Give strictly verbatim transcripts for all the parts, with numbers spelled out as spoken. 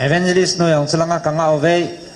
Evangelist nu jong chulanga ka ngah uve.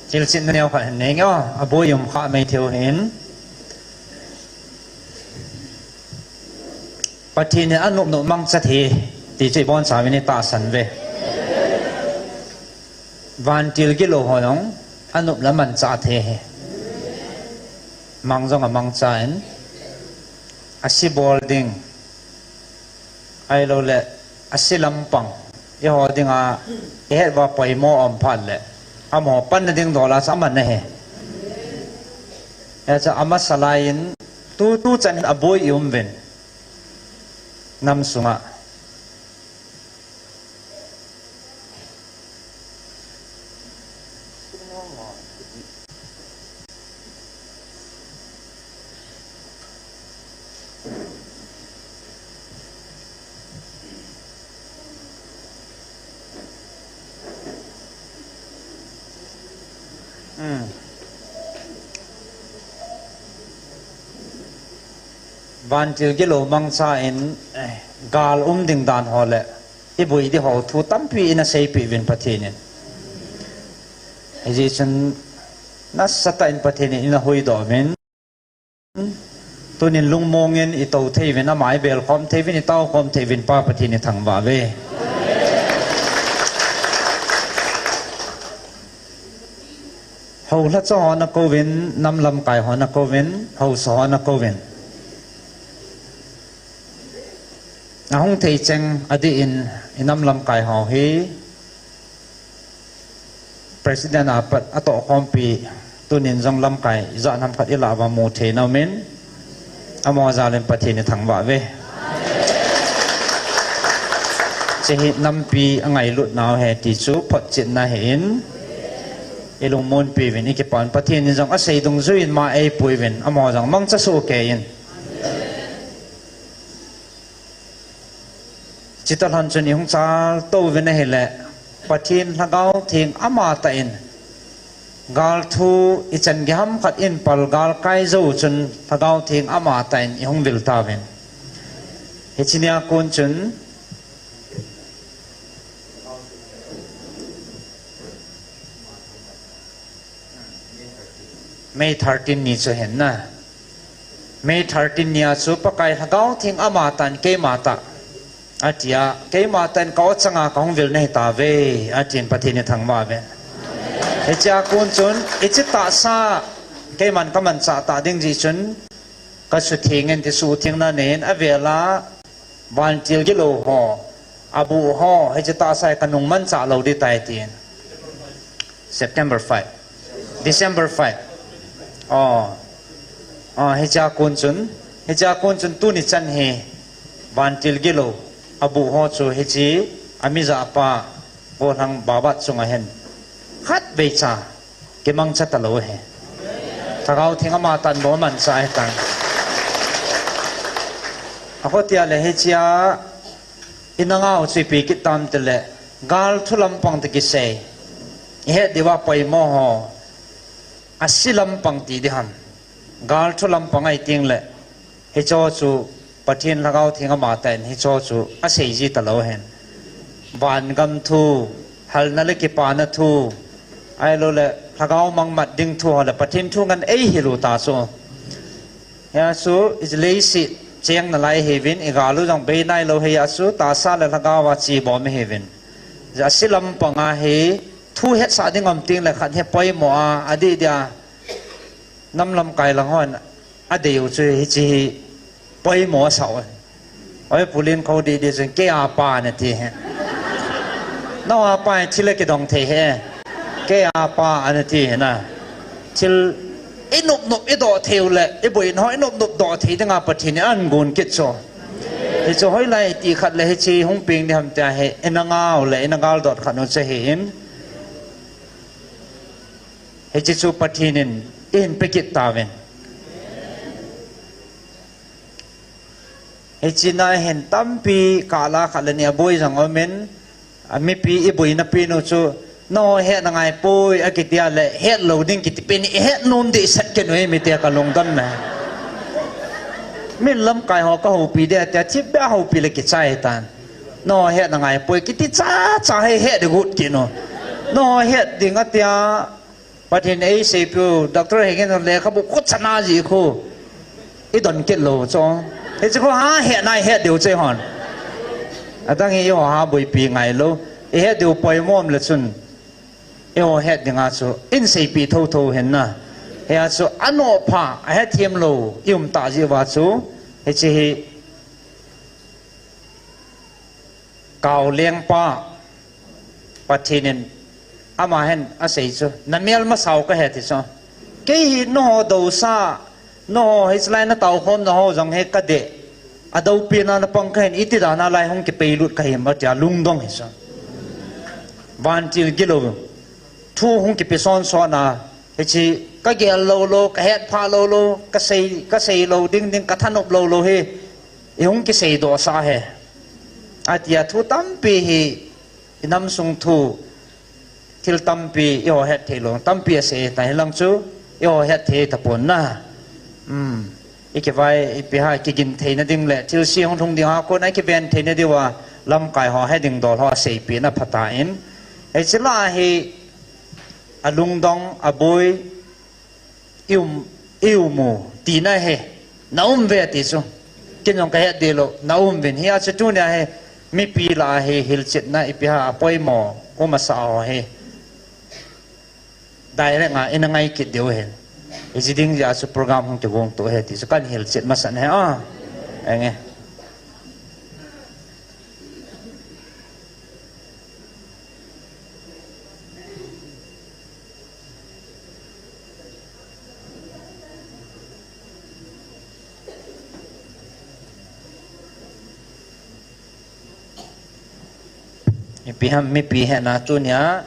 Thilchinna neo khat hin nei nge, aboi um kha mai thei u hin. Pathen in anop nop mangcha thei, ti chu ibonchauvin itahsan uve. Vantil gilou ho jong anop le amanchah thei ahi. Mang jong amangcha in, asi bol ding, ahilouleh asi lampang, eiho dinga ihet uva poimo aum phat leh, amaho panna ding dol a chu aman ahi. Hiche chu amasa lai in, tu, tu chan hin aboi i um uvin, nam sunga. Hmm. Vantil gilou mangcha in, eh, gal um ding dan ho leh, iboi ding ho thu tampi ina seipeh uvin Pathen in. Hijeh chun nasatah in Pathen in ina huhdoh uvin. Tunin lungmong in itou thei uvin, ama ibelkhom thei uvin, itaokhom thei uvin, Pa Pathen ithangvah uve. Houlhacha ho nakou uvin, nam lamkai ho nakou uvin, haosa ho nakou uvin. Ahung thei cheng adih in, inam lamkai ho hi President a pat atohkhompi, tunin jong lamkai ijat ham khat ilah uva mu thei naumin, amaho jal in Pathen ithangvah uve. Hiche hi nampi angailut nau ahi ti chu photchetna ahin, ilungmonpi uvin ikipah un, Pathen in jong asei dungjui in ma eipui uvin, amaho jong mangcha soh kei in. Chuti lhon chun ihung chaltou uvin ahileh, Pathen Lhagao Theng amatah in, gal thu ichan gei ham khat in pal galkai jou chun Lhagao Theng amatah in ihung vil tauvin. Hiche nia kon chun May thirteen ni chu ahin na. May thirteen nia chu Pakai Lhagao Theng amatah in keimatah, atia, keimatah in ka-o changa kahung vil nahitauve, atin Pathen ithangvah uve. Hichea kon chun, hiche tahsa, keiman kamanchah tah ding jeh chun, kasutheng in ti suhthengna nei in avela, vantil gilou ho, abuh ho, hiche tahsa hi kanung manchah lou ding tai tin. September five. December five. Oh. Oh, hichea kon chun, hichea kon chun tuni chan hi vantil gilou, abuh ho chu hiche, amijahpa, Golhang Babat chunga hin khatvei cha kimangcha talou ahi. Lhagao Theng amatah in bou amanchah ahitan. Akhotia leh hichea inangau chu ipi kit tam tileh, gal thu lampang toh kisei, ihet diuva poimo ho, asi lampang ti ding ham. Gal thu lampang ahi tengleh, hicheho chu Pathen Lhagao Theng amatah in hicheho chu asei ji talou ahin. Vangam thu, halna le kipana thu, ahilouleh Lhagao mangmat ding thu ho leh Pathen thu ngen eihil u ta chu. Hia chu, leiset cheng nalai hiuvin, igal u jong bei nailou hia chu, tahsa le lhagao a chibom hiuvin. Jasi lampang a hi, thu hetsah ding um teng le khat hi poimo a, adih dia, nam lamkai lang hon, adei u chu hiche hi, poimo asah u. Oi, Pu Linkho didi chun, kei a pa nati hi. Nao a pa hi thil akidong thei hi. Kei a pa anati hi na. Thil inop nop idoh thei u le, iboina ho inop nop doh thei dinga Pathen in ahin gon kit chu. Hichu hoilai ti khat le hiche hung peng ding ham tia hi, ina ngah u le, ina galdot khat u chu ahin. Hiche chu Pathen in, eihin pe kit tauvin. Hiche na hin tampi kah la khat le ni aboi jong umin, a mipi iboina pen u chu, nangho hetna ngai poi akitia le, hetlou ding kiti pen, ihet nom dehset kit u hi mite kalungdon na. Min lamkai ho kahoupi ding atia, thipbeh ahoupi le kichai tan. Nangho hetna ngai poi kiti chacha hi het ding got kit u. Nangho het ding atia, Pathen eiseipeh u, Doctor Hengin lekhabu khut chana ji khu. Idon kit lou chu. Hiche khu ha het nai het diu chu hon. Adang hi eiho ha boipi ngailou. Ihet diu poimo um le chun. Eiho het dinga chu. Eiseipeh thotho hen na. Hia chu anoh pha, ahethem lou, ium tah jeh uva chu. Hiche hi. Kaoleng pa, Pathen in, ama hin asei chu, na mel masa u kahe ti chu. Kei hi nangho dousa, nangho hiche lai na taokhom nangho jong hi kadei. Adoupi na na pang kahin iti dan a lai hung kipeilut kahim atia lungdong hi chu. Vantil gilou. Thu hung kipe son son a, hiche kagel lou lou, kahet pha lou lou, kasei, kasei lou ding ding, kathanop lou lou hi. Ihung kiseidoh sah hi. Atia thu tampi hi inam sung thu thil tampi eiho het thei lou tampi asei ta hilang chu eiho het thei tapon na. Um, ikivai ipi ham kigin theina ding le thilse hung lhung ding a kona ikiven theina diuva lamkai ho he ding dol ho aseipeh na phatah in. Hiche la hi alungdong aboi Ium, ium u, tina hi, na um uve ti chu. Ken jong kahet deh lou, na um uvin hia chu tunia hi, mipi lah a hi, hilchetna ipi ham apoimo, um asah ho hi. Direct a, ina ngai kit diu ahi. Hiche ding jeh a chu program hung kigong to ahi ti chu, kahin hilchet masat ahi a. Enge. Ipi ham, mipi hetna tunia,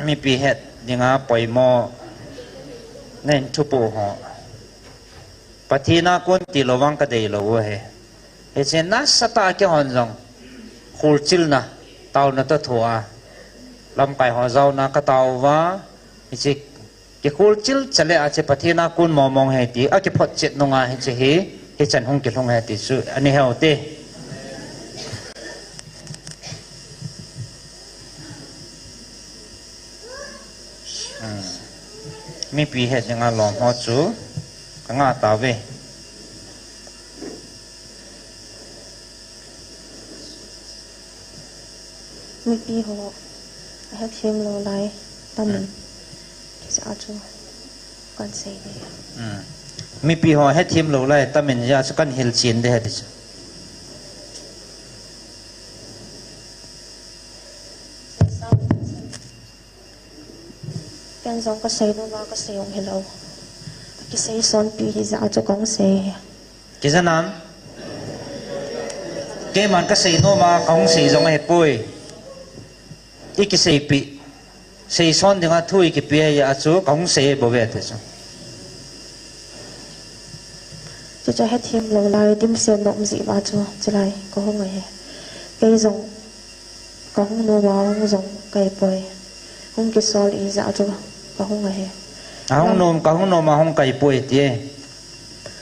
mipi het dinga poimo, nahin thupoh ho. Pathen a kon tilou vang kadei lou u ahi. Hiche nasatah a keihon jong kholchilna, taona toh thoa, lamkai ho jaona katao uva, hiche kikholchil chale a hiche Pathen a kon mong mong ahi ti akiphotchet nunga hiche hi, hichan hung kilhung ahi ti chu ana he u hite. Hmm. Mipi het dinga lom ho chu kangah tauve. Mipi ho ahethem lou lai tamin. Hmm. Hijeh a chu kahin sei ding. Hmm. Mipi ho ahethem lou lai tamin jeh a chu kahin hilchen ding ahi ti chu. Ken jong kasei noma kasei jong hilou. Kisei sonpi hijeh a chu kahung sei. Kija nam? Keiman kasei noma kahung sei jong ahipoi. Ikiseipeh. Sei son dinga thu ikipe ahijeh a chu kahung sei bouve ti chu. Chuche hethem lou lai dimset nom jeh uva chu chulai kahung ahi. Kei jong kahung noma hung jong kahipoi. Hung kisol hijeh a chu kahung ahi. Ahung nom, kahung noma hung kahipoi ti e.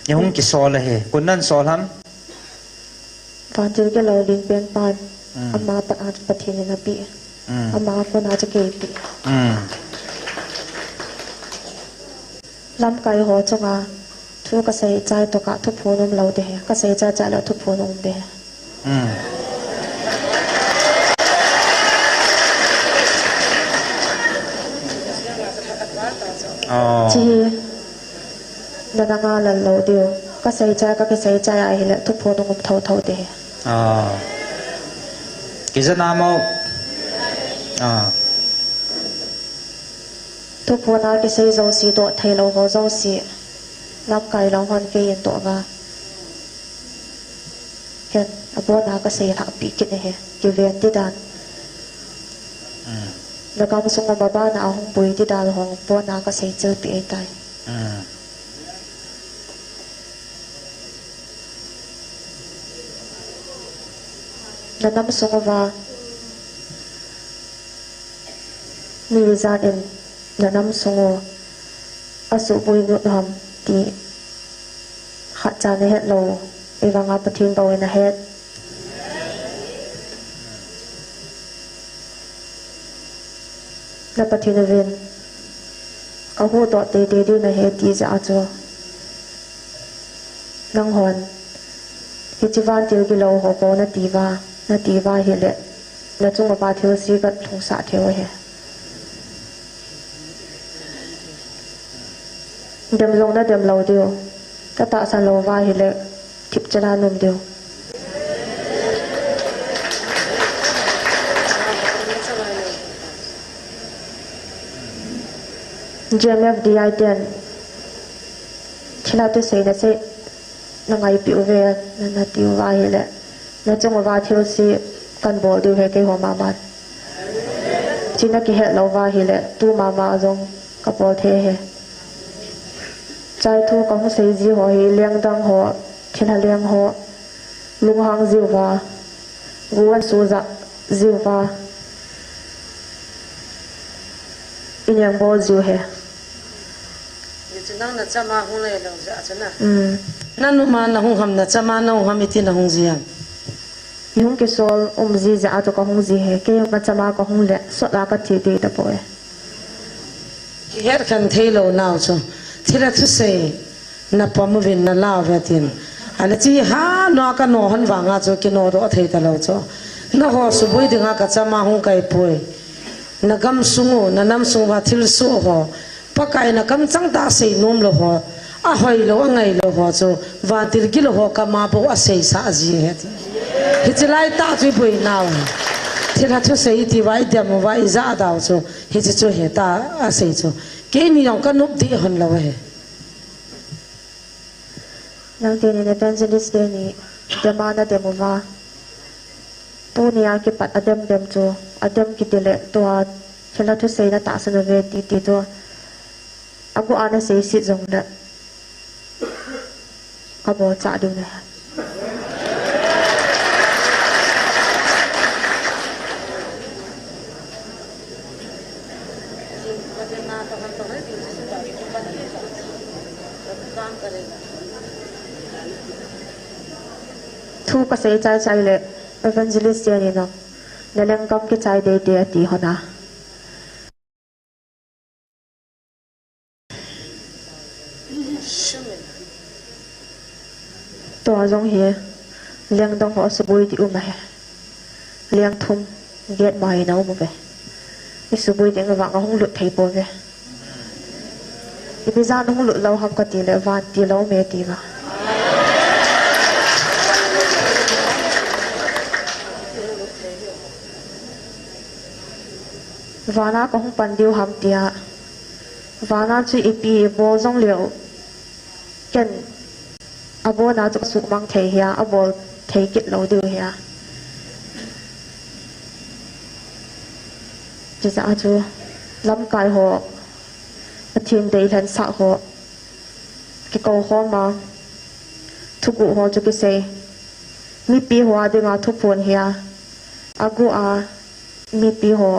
Ihung kisol ahi. Koinan sol ham? Vantil gilou lingpen pan. Hmm. Ama pat a chu Pathen in apeh. Hmm. Ama kona chu kei peh. Hmm. Lamkai ho chunga Thu kasei chai tokah thuphon um lou ding ahi. Kasei chai chai le thuphon um ding ahi. Hmm. Oh. Chi hi, na nanga lal lou diu. Kasei chai, kakisei chai ahile thuphon um thotho ding ahi. Ah. Kija na mo. Ah. Thuphon a kisei jouse, doh thei lou ho jouse, lamkai lang hon kei in doh uva. Hin, abon a kasei lhahpi kit ahi, kiven ding dan. Mm. Na gamsung uva bana ahung pui ding dan ho, abon a kasei chilpi ahitai. Mm. Na nam sung uva mi ijat in na nam sung u asuboi lut ham ti khatcha nahet lou, ahivanga Pathen bou in ahet. Na Pathen uvin kahuhdoh teitei diu nahi ti jeh a chu, nanghon hiche vantil gilou ho bou nati uva, nati uva ahile, nachung uva thilse kalhungsah thei u ahi. Dem jong nadem lou diu, katahsan lou uva ahile, thipchan a naum diu. G M F D I ten thilha thusei nasei, nangaipeh uve, na, nati uva ahile, nachung uva thilse kanbol diu ahi keiho mama. Hiche nakihet lou uva ahile, tu mama jong kabol thei ahi. Chai thu kahung sei ji ho hi lengdang ho, thilha leng ho, lunghang jiuva, gu ahin sujah jiuva, ineng bol jiu ahi. Hichu nang nachama hung lei lou jeh a chu na. Mm. Nanuma nahung ham, nachama nahung ham, iti nahung ji ham? Ihung kisol um ji jeh a chu kahung ji ahi. Kei nachama kahung le, sot a kathi ding tapoi. Kihet khen thei lou nau chu, thilha thusei napom uvin nalah uve tin. Ahile hiche hi nao kano hon vanga chu kinodoh thei talou chu. Nangho suboi dinga kachama hung kaipoi. Na gamsung u, na nam sung uva thilsoh ho, Pakai in akamchang tah a seinom lou ho, ahoilou, angailou ho chu, vantil gilou ho kama bou aseisah ji ahi ti. Hiche lai tah chu iboinau ahi. Thilha thusei iti uva, idem uva, ijah dau chu, hiche chu ahi tia asei chu. Keini jong kanop deh hon lou ahi. Nangteni evangelist teni dem a nadem uva, tunia kipat adem dem chu, adem kiti le tua thilha thusei natahsan uve ti, ti chu, agu a naseiset jongle, kabol chah diu ahi. Thu kasei chai chai le, evangelist teni nang, naleng gam kichai deidei ati hon a. Tua jong hi, lengdang ho suboi ding um ahi. Leng thum, get mai na um uve. Isuboi ding vang ahung lut thei pouve. Ipi jeh a nahung lut lou ham kati le, vantil a um e tia. Vana kahung pan diu ham tia. Vana chu ipi bol jong leu, ken abona chu kasuhmang thei hia, abol thei kit lou diu hia. Hijeh a chu lamkai ho, Pathen deilhensah ho, kikou khom a, thuguh ho chu kisei. Mipi ho a dinga thuphon hia, agu a, mipi ho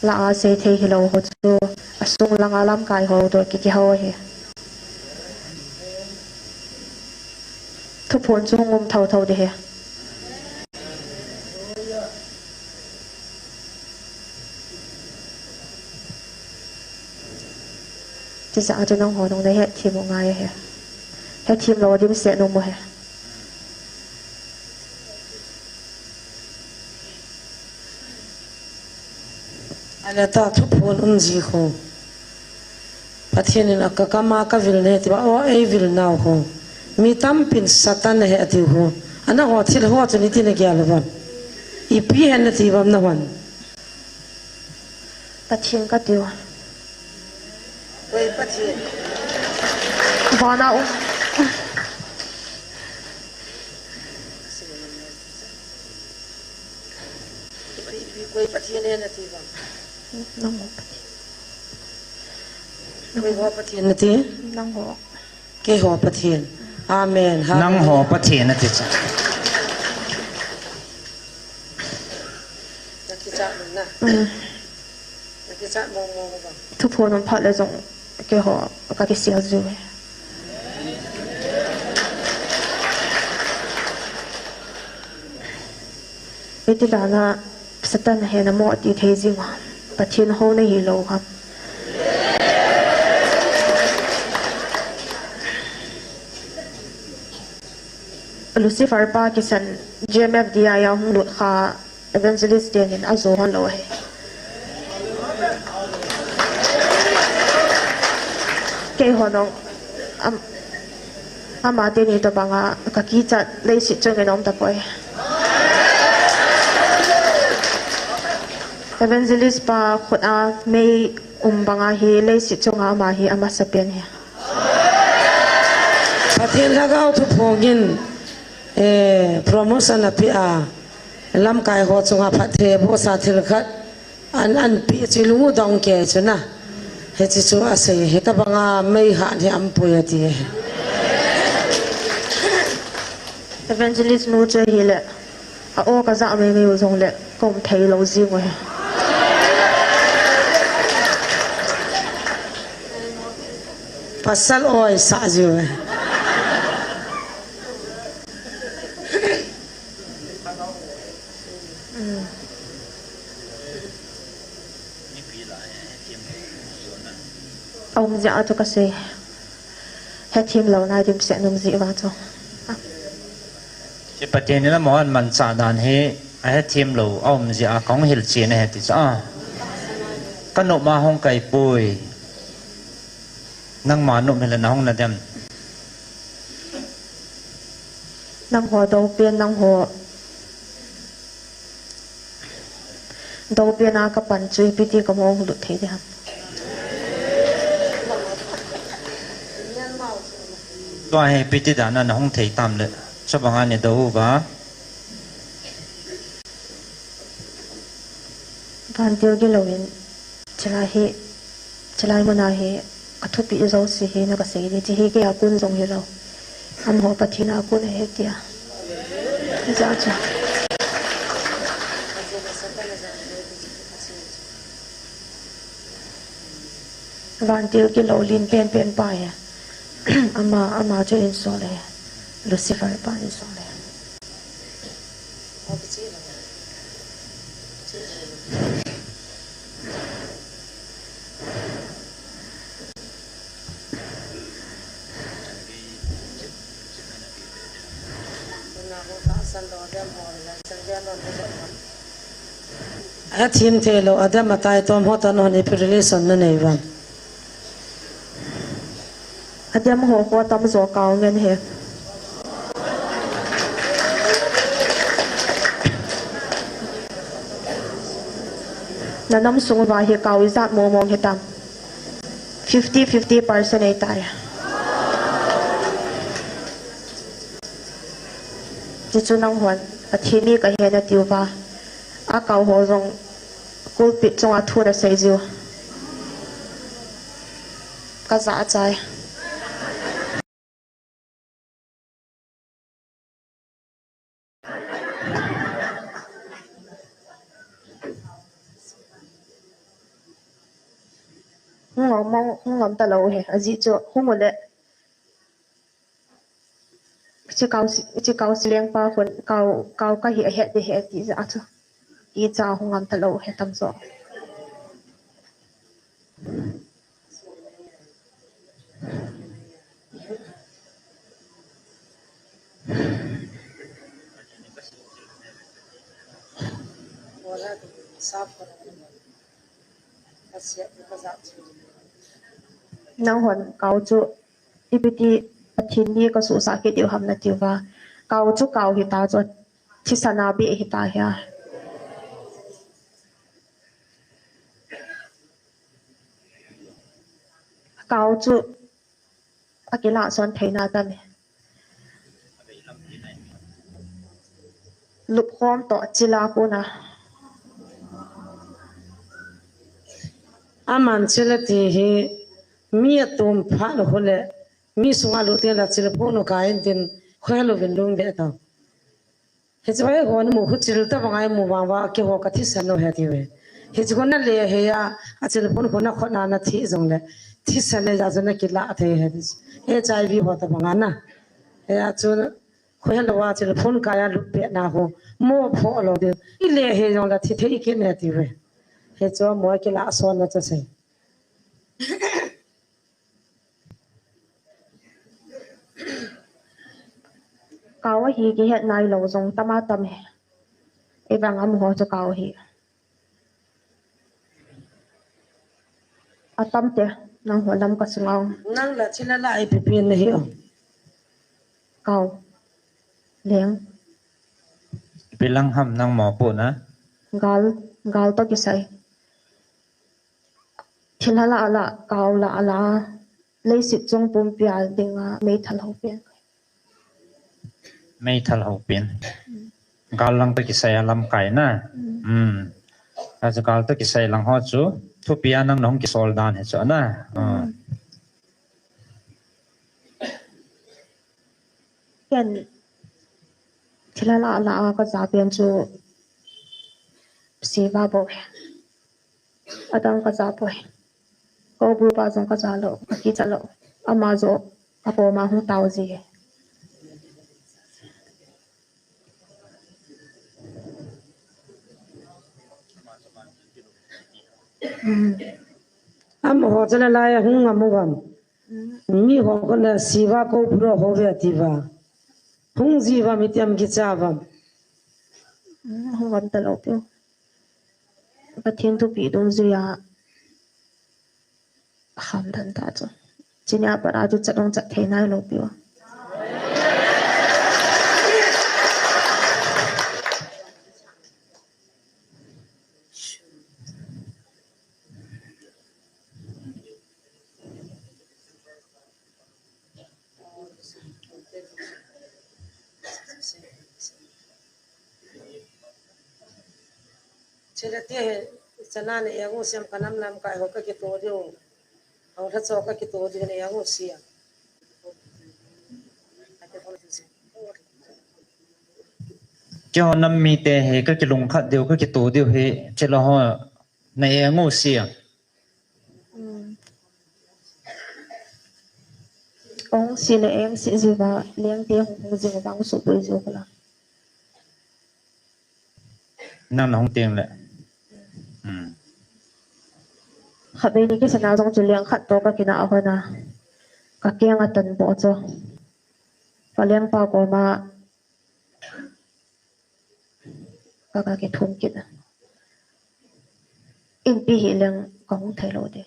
lah a seithei hilou ho chu, asung langa lamkai ho toh ki, kihou ahi. Thuphon chu hung um thotho ding ahi. Hijeh a chu nangho nung nahet them u ngai ahi. Ka thim lo dimset nom u hi. Ana ta thuphon um ji khu. Pathen in a ka kama ka vil ne ti ba o ei vil nau khu. Mi tampin Satan he ati khu. Ana ho thil ho chu ni ti na gel ban. Ipi hen na ti bam na hon. Pathen ka tiu. Koi Pathen. Vana um. Koi Pathen e na ti bang. Nang ho Pathen. Koi ho Pathen na ti? Nang ho. Keiho Pathen. Amen. Nang ho Pathen ati cha. Nakichat mong na. Mm. Nakichat mong mong ba. Thuphon um phat le jong keiho ka kisel jiu e. Iti dana Satan he na mo ti thei jing a. Pathen ho na hi lo ha. Lucifer pa kisan G M F D I a hung lut kha evangelist tenin a jo hon lo he. Keiho nong am, ama teni to banga ka kichat leiset chungin om tapoi. Evangelist pa khut a mei um banga hi leiset chunga ama hi amasa pen hi. Pathen lhagao thuphongin, eh, promotion ape a, lamkai ho chunga phatthei bohsa thil khat an, an pe chu lungu dong ke chu na. Hiche chu asei, hita banga mei han hi ampui ati. Evangelist nu chu hile. A o ka ja mei mei u jongle ka um thei lo jing u hi. Pasal oi sa jiu hi. A um jeh a chu ka sei. Hethem louna dimset nom jeh vang chu. Hiche Pathen in amaho manchah dan hi ahethem lou a um jeh a kahung hilchen ahi ti chu a. Ka nop ma hung kai poi. Nangma nop hile nahung na dem. Nangho dou pen nangho. Dou pen a ka pan chu ipi ti ka mong lut thei ding ham. Tua hi ipi ti dan a na hung thei tam le. Chubang a ni dou uva. Vantil gilou in. Chulai hi, chulai mun a hi, ka thupi jouse hi, na ka sei di, chi hi kei a kun jong hi lou. Amaho Pathen a kun ahi tia. Hijeh chun. Vantil gilou lin pen pen pa hi. Ama, ama chu insol e. Lucifer pa insol e. Athim thei lou, adam atai tom ho toh nahon ipi relation nanei uvem? Adem ho khu atamjo kau ngen ahi. Na nam sung uva hi kau ijat mong mong hitam? Fifty fifty percent ahitai. Chuchu nanghon Pathen mi kahi nati uva, akau ho jong pulpit chunga thu nasei jiu. Kajah achai. Hung ngam, hung ngam talou hi, ajeh chu hung u le. Hiche kau, hiche kau sileng pa khun kau, kau kahi ahet ding ahi ati jeh a chu. Icha hung ngam talou hi tamjo. Nanghon kau chu ipi ti Pathen ni kasuhsah kit diu ham nati uva. Kau chu kau hita chu, thisan a beh hita hia. Kau chu akilah son theina tame. Lupkhom toh chila kona. Aman chila ti hi mi atum phat u le mi sunga lut teng le chila phun u kai in tin khohel uvin lum be tau. Hichu eiho namu khu chil tabang a imu vang uva keiho kathisan u ahi ati uve. Hichu khu nale hei a, achil phun khu nakhut na nathi jongle thisan a chu nakilah thei ahi. HIV ho tabang a na. Hia chu khohel uva chil phun kai a lut be na khu mo pho lou diu. Ile hei jongle thi thei kit e ati uve. Hichu mo kilah son na chu sei. Kau ahi kihet nailou jong tam a tam e. Eivang amaho chu kau ahi. Atam te, nangho lam kasunga. Nang la chila la ipi pen nahi o. Kau. Leng. Ipi lang ham nang mopohna? Gal, gal toh kisai. Thilha lah a lah, kau lah a lah, leiset chung pumpi a dinga meithal hou pen. Meithal hou pen. Gal lang toh kisai a lamkai na. Hmm. Achu gal toh kisai lang ho chu thupi a nang nahung kisol dan hi chu na. Hmm. Ken thilha lah a lah a kaja pen chu seva bou. Adang kaja poi. Ka u bu pa jong kaja lou, kakichat lou. Ama jong akoma hung tao ji. Hmm. Amaho chule lai a hung ngam uvem. Hmm. Miho kona seva ko buro ho ve ati uva. Hung ji uvam itiam kicha uvam. Hmm, hung ngam talou piu. Pathen thupeh dungjuia ham dan ta chu. Chuni a pat a chu chat hung chat thei nailou piu. Chule ti hi, chana na eng u sem ka nam lamkai ho kakito diu. Ho lha cho kakito diu na eng u sem. Keiho nam mite hi kakilungkhat diu, kakito diu hi, chule ho na eng u sem. Hmm. Ong si le eng si jiuva, leng te hung hung jiuva, ong su pui jiu kala. Nang na hung teng le. Hmm. Khatvei ni kisan a jong chu leng khat toh kakina a hon a. Kakeng a tan boh chu. Kaleng pa koma. Ka, kakithum kit a. Inpi hileng kahung thei lou de.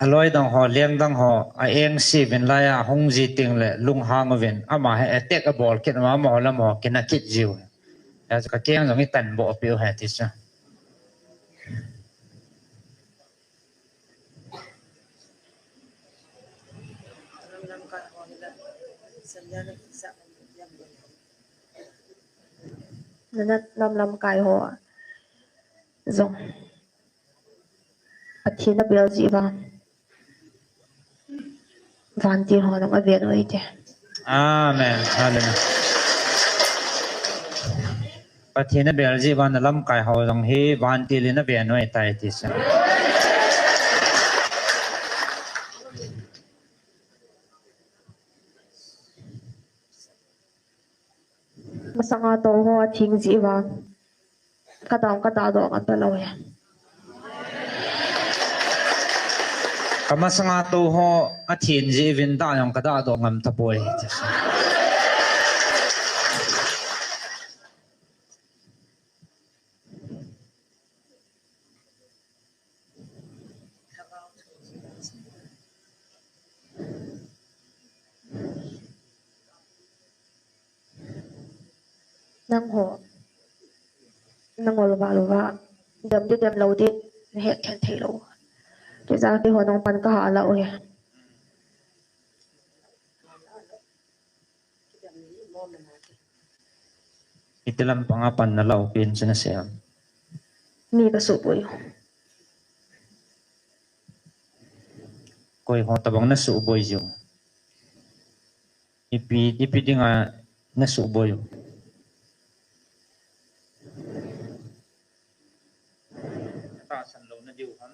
Aloi dang ho, leng dang ho, a eng si uvin lai a hung ji teng le lunghang uvin. Ama hi attack abol kit, ama amaho lam ho kina kit jiu. Hia chu kakeng jong itan boh piu hi ti chu. Nana lam lamkai ho jong Pathen na bel jeh uva. Vantil ho jong aven u hite. Amen. Hallelujah. Pathen na bel jeh uva na lamkai ho jong hi vantil in aven u ahitai ti chu. Masanga tou ho atheng jeh uva. Kadang kadadoh ngam talou e. Kamasanga tou ho athin ji vin da jong kada do ngam tapoi. Nangho, nangho louva louva, dem di dem lou di, nahet khen thei lou. Tija keiho nung pan kaha la u hi. Iti lampanga pan nalah u pen chu nasei ham? Mi kasuhboi u. Koiho tabang nasuhboi jiu? Ipi, ipi dinga nasuhboi u? Tahsan lou nadiu ham?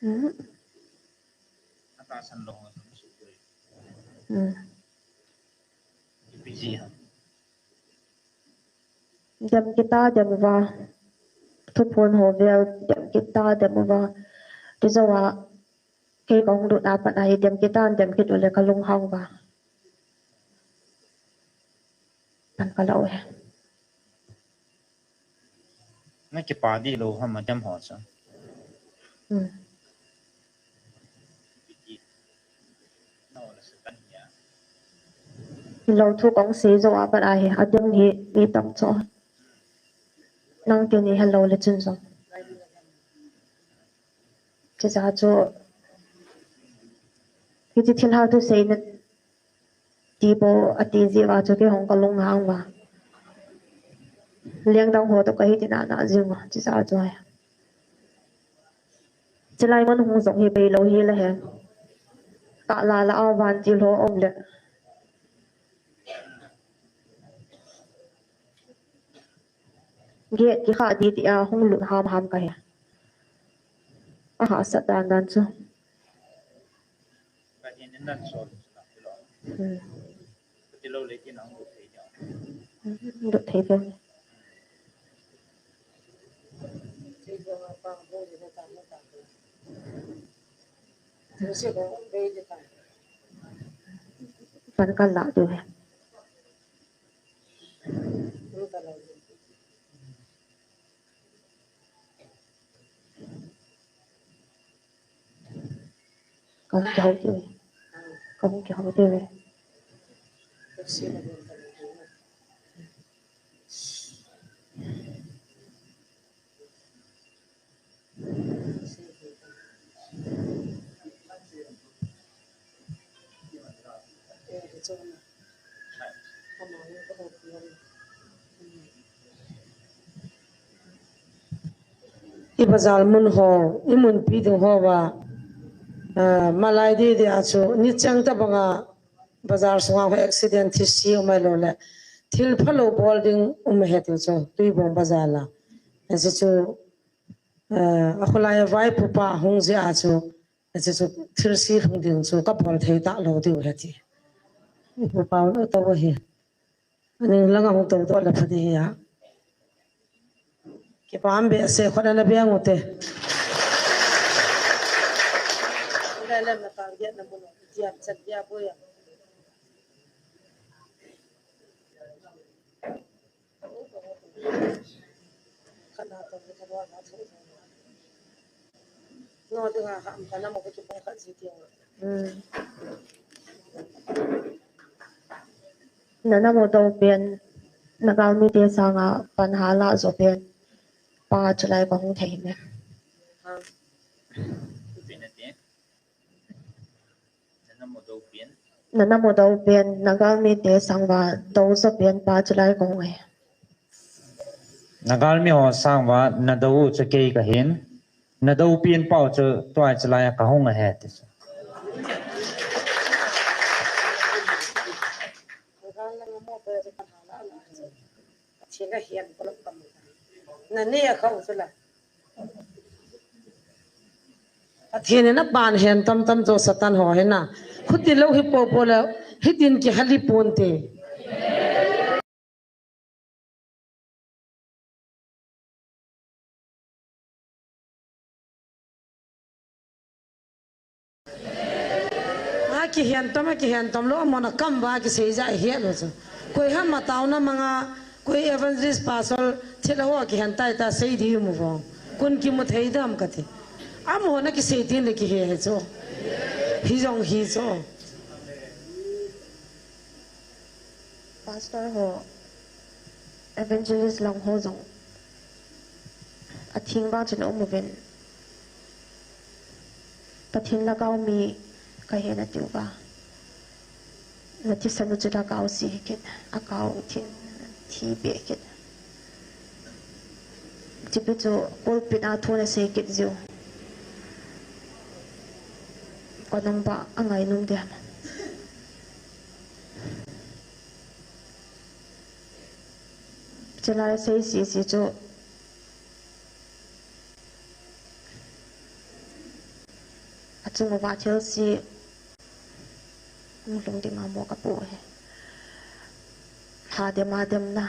Hmm. Atahsan lou nasuhboi. Hmm. Ipi ji ham? Dem kita dem uva. Thuphon ho vel dem kita dem uva. Tijouva kei kahung lut a pat a hi dem kita dem kit uleh kalunghang uva. Pan kalah u hi. Nakipa di lou ham adem ho chu? Hmm. Hilou thu kahung sei jou a pat a hi, adem hi mi tam chu. Nang teni helou le chun jong. Tija chu, hiche thilha thu seina ti bou ati jiuva chu kei hung kalunghang uva. Lengdang ho toh kahi tina na jiu ma, tija chu hi. Chulai mun hung jong hi bei lou hi la hen. Kala la a vantil ho um le. Gate kikha di tia hung lut ham ham kahi. Ahahsat dan dan chu. Hmm. Lut thei pon. Pan kalah diu hi. Kahung kihou diu ve. Kahung kihou diu ve. I bazar mun ho, i munpi ding ho va, ah, malai di di a chu, nicheng tabanga bazar sunga ho accident thilse um ahilou le, thil phalou bol ding um ahi ti chu, Tuibong bazar la. Achu chu, ah, a khulai a vaipupa hung jeh a chu, achu chu thilse lhung ding chu kabol thei talou diu ahi ti. Vaipupa u tou ahi. Aning langa hung tou doh le pha ding ahi a. Kipa um behseh, khut ana beng ute. Hmm. Na namu dou pen, na galmite sanga pan hala jo pen, pa chulai kahung thei me. Na namu dou pen, na galmite sanga dou jo pen pa chulai kahung e. Na galmi ho sanga na dou u chu kei kahin, na dou pen pa u chu tua chulai kahung ahi ti chu. Pathen in apan hen tamtam jo Satan ho hina. Khuti lou hi popo le, hitin kihal hi ponte. Tam a kihen tam lou, amahon akam uva kisei jeh a ihet lou chu. Koi ham a taona manga, koi evangelist pastor thilha ho kihen tai ta sei di mu vong. Kon kimu thei dem kati. Amahon akisei tin le kihe he chu. Hijong hi chu. Pastor ho, evangelist lang ho jong, atheng vang chun aum uvin. Pathen lhagao mi kahi nati uva. Nathisan u chu lhagao se hi kit, akao thin thi be kit. Chipi chu pulpit a thu nasei kit jiu. Kanung ba angai nung dia. Chulai sei sese chu achung uva thil se hung lhung dinga mo kapu ahi. Hadem a demna.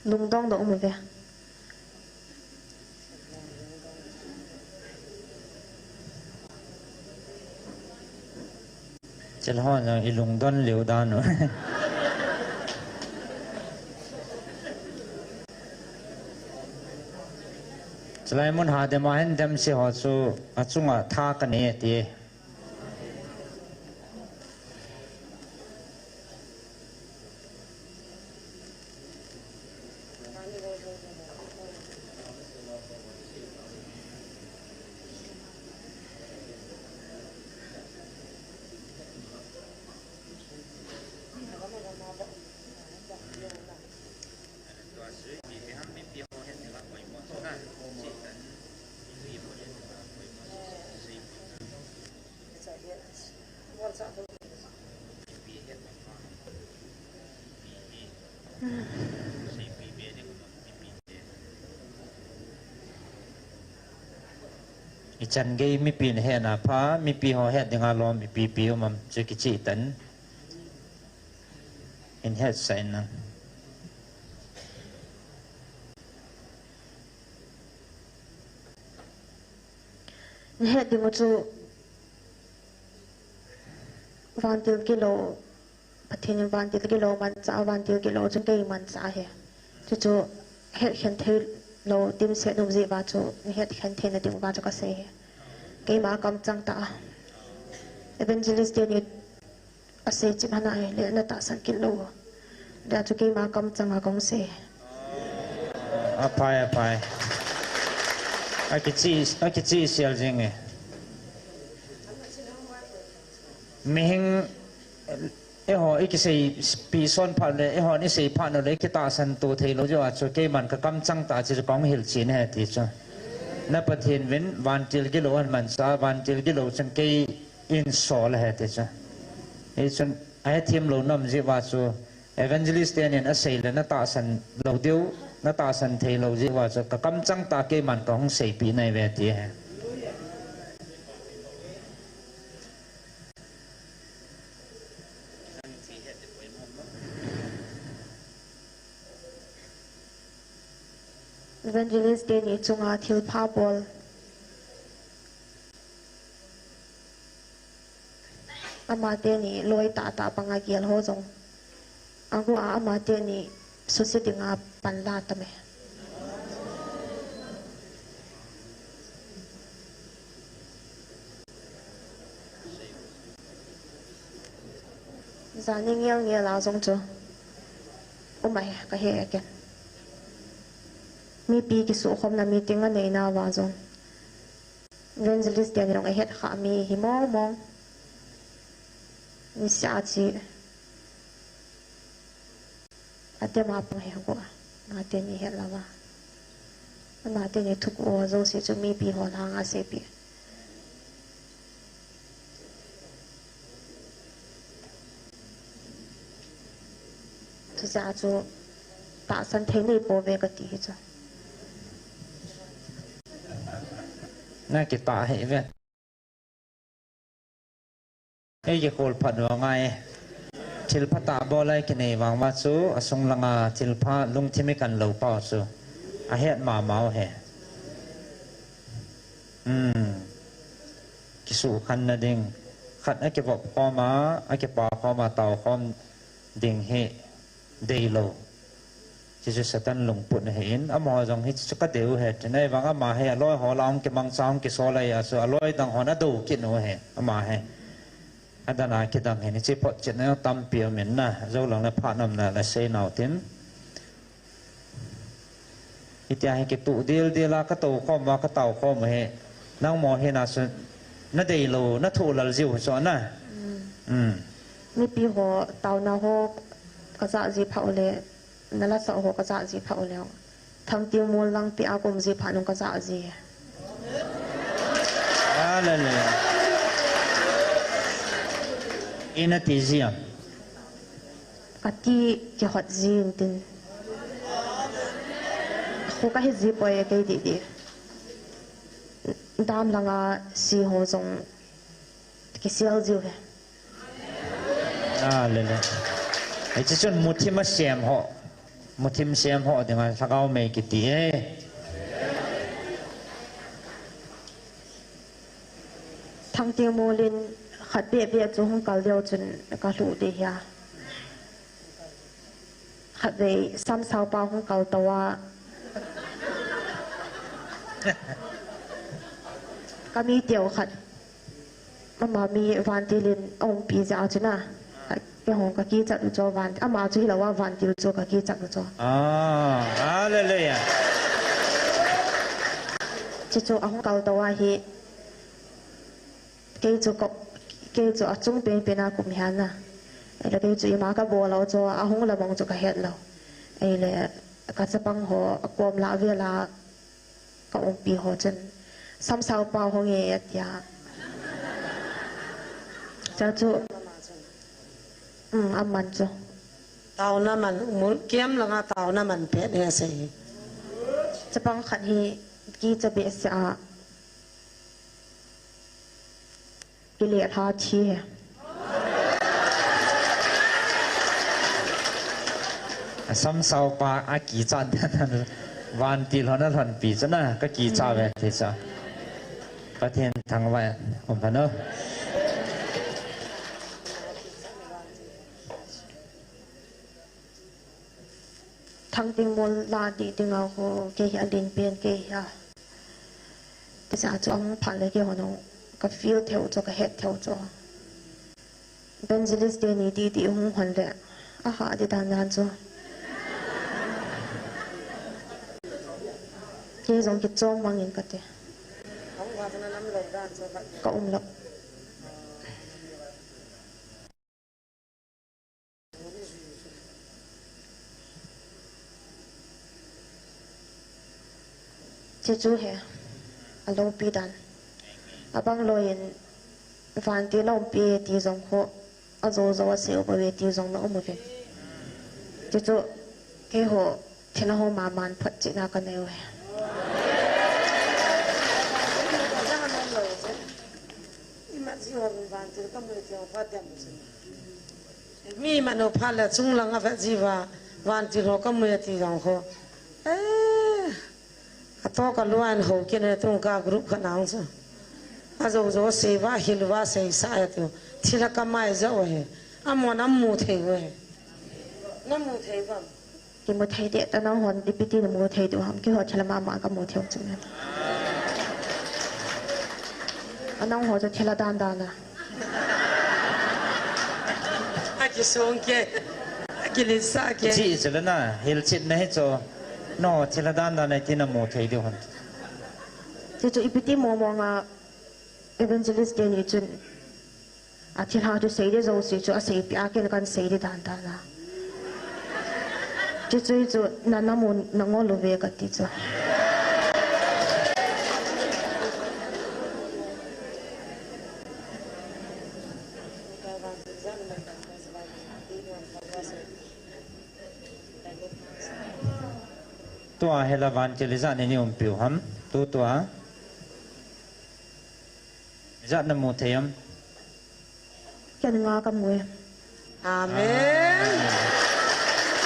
Lungdong dong um uve. Chulai ho jong ilungdon lheh dan u. Chulai mun hadem a hin dem se ho chu achunga tha kanei e ti. Ichan gei mipi nahet na pha, mipi ho het dinga lom ipi pi um am chu kichih tan. Hin hetsah in lang. Nahet ding u chu vantil gilou, Pathen in vantil gilou manchah, vantil gilou chun kei manchah ahi. Chuchu hetkhen theilou dimset um jeh uva chu, nahetkhen theina ding uva chu kasei ahi. Keima kamchang tah a, evangelist teni asei chim hana ahile natahsan kit lou u. Hijeh chun keima kamchang a kahung sei. Aphai, aphai. Akichih, akichih sel jing e. Mihing, eiho ikiseipi son phat le, eihon isei phat u le, ikitahsan to theilou jeh a chu keiman kakamchang tah a chu kahung hilchen ahi ti chu. Na Pathen uvin vantil gilou ahin manchah, vantil gilou chun kei insol ahi ti chu. Hichun ahethem lou nom jeh uva chu evangelist tenin asei le natahsan lou diu, natahsan theilou jeh uva chu kakamchang tah a keiman kahung seipeh nai uve ti ahi. Evangelist teni chunga thilpha bol. Amateni loi tahtah banga gel ho jong. Agu a amateni suse dinga panla tame. Jani ngel ngel a jong chu um ahi kahe e ken. Mipi kisukhomna meeting anei nauva jong evangelist teni jong ahet kha mi hi mong mong. Niseh a che. Atem a pang hi agu a. Amateni het louva. Amateni thuguh ho jouse chu mipi ho langa seipeh. Chujeh a chu tahsan thei neipouve kati hi chu. Nakitah hih uve. Eikikhol phat u angai. Thilphatah bol a ikinei vang uva chu asung langa thilpha lungthim ikan lou pau chu. Ahet mama u he. Hmm. Kisukhanna ding. Khat akivop khom a, akipa khom a, tao khom ding hi deilou. Hichu Satan lungput ahin, amaho jong hichu kadei u he, tin ahivang ama hi aloi ho lah a hung kimangcha hung kisol ahi a chu, aloi dang hon adou kit u he, ama hi. Adang a kidang hin, hiche photchetna tampi um in na, jou lang le phat um le sei nau tin. Hitia hi kituh dildil a, katou khom a, katao khom u hi. Nangma hina chu, nadeilou, nathuh lel jiu chu na. Hmm. Hmm. Mipi ho taona ho kajah ji phat u le, nala sah ho kajah ji phat u le. Thangtingmol lang pi a kaum ji phat nung kajah ji. Hallelujah. Ina ti ji am? Kati kihot ji in tin. Khu kahi ji poi kei didi. Dam langa si ho jong kisel jiu he. Hallelujah. Hiche chun muthim a sem ho. Muthim sem ho dinga lhagao mei kiti e. Thangtingmol in khat beh beh chu hung kal deu chun kalhuh ding hia. Khatvei samsaupa hung kal tou a. Kami teu khat. Ama mi vantil in aumpi jeh a chu na. Keiho kakichat u chu van, ama chu hilou a vantil chu kakichat u chu. Ah, hallelujah. Chuchu ahung kal tou a hi. Kei chu ka, kei chu achung penpen a kaum hia na. Ahile kei chu ima kabol lou chu, ahung lamong chu kahet lou. Ahile kachapang ho akom lah vel a kaumpi ho chun, samsaupa ho nge atia. Chuchu, um, aman chu. Taona man, mul kem langa taona man pet he asei. Chapang khat hi kicha behseh a. Kile lha thi he. Samsaupa akichat dan vantil hon alhonpi chu na, kakichat ve ti chu. Pathen thangvah in umhen o. Thangtingmol la ding dinga ho, kei hi alen pen kei hi a. Tisa chu ahung phat le keiho nung ka feel theu chu, ka het theu chu. Evangelist teni titi hung hon le, aha di dan dan chu. Kei jong kichom mangin kati. Ka um lou. Chuchu he, aloupi dan. Abang loi in, vantil aumpi e ti jong ho, ajou jou asei u bou ve ti jong na um uvin. Chuchu, keiho, thilha ho mama in photchetna kanei u he. Mi mano phat le chunglang a vet jiuva, vantil ho kamui ati jong ho. Eh, ato kalua in ho kine tung ka group khat nang chu. Ajou jou sei uva, hil uva, seisa e tiu. Thilha kamai jeh u he. Amon amu thei u he. Namu thei uvam? Kimu thei deh ta nang hon, ipi ti namu thei diu ham, keiho thilha mama kamu thei u chu. A nang ho chu thilha dan dan a. Akisong kei, akiletsah kei. Chi chu le na, hilchetna hi chu. No, thilha dan dan a iti namu thei diu ham. Chuchu ipi ti mo mo nga evangelist teni chun. Athilha chu sei ding jouse chu aseipeh a, ken kahin sei ding dan dan a. Chuchu chu na, namu nangol uve kati chu. Tua hi la vantil ijat ni ni umpiu ham, tu tua. Ijat namu thei am? Ken nga kamu e. Amen. Amen.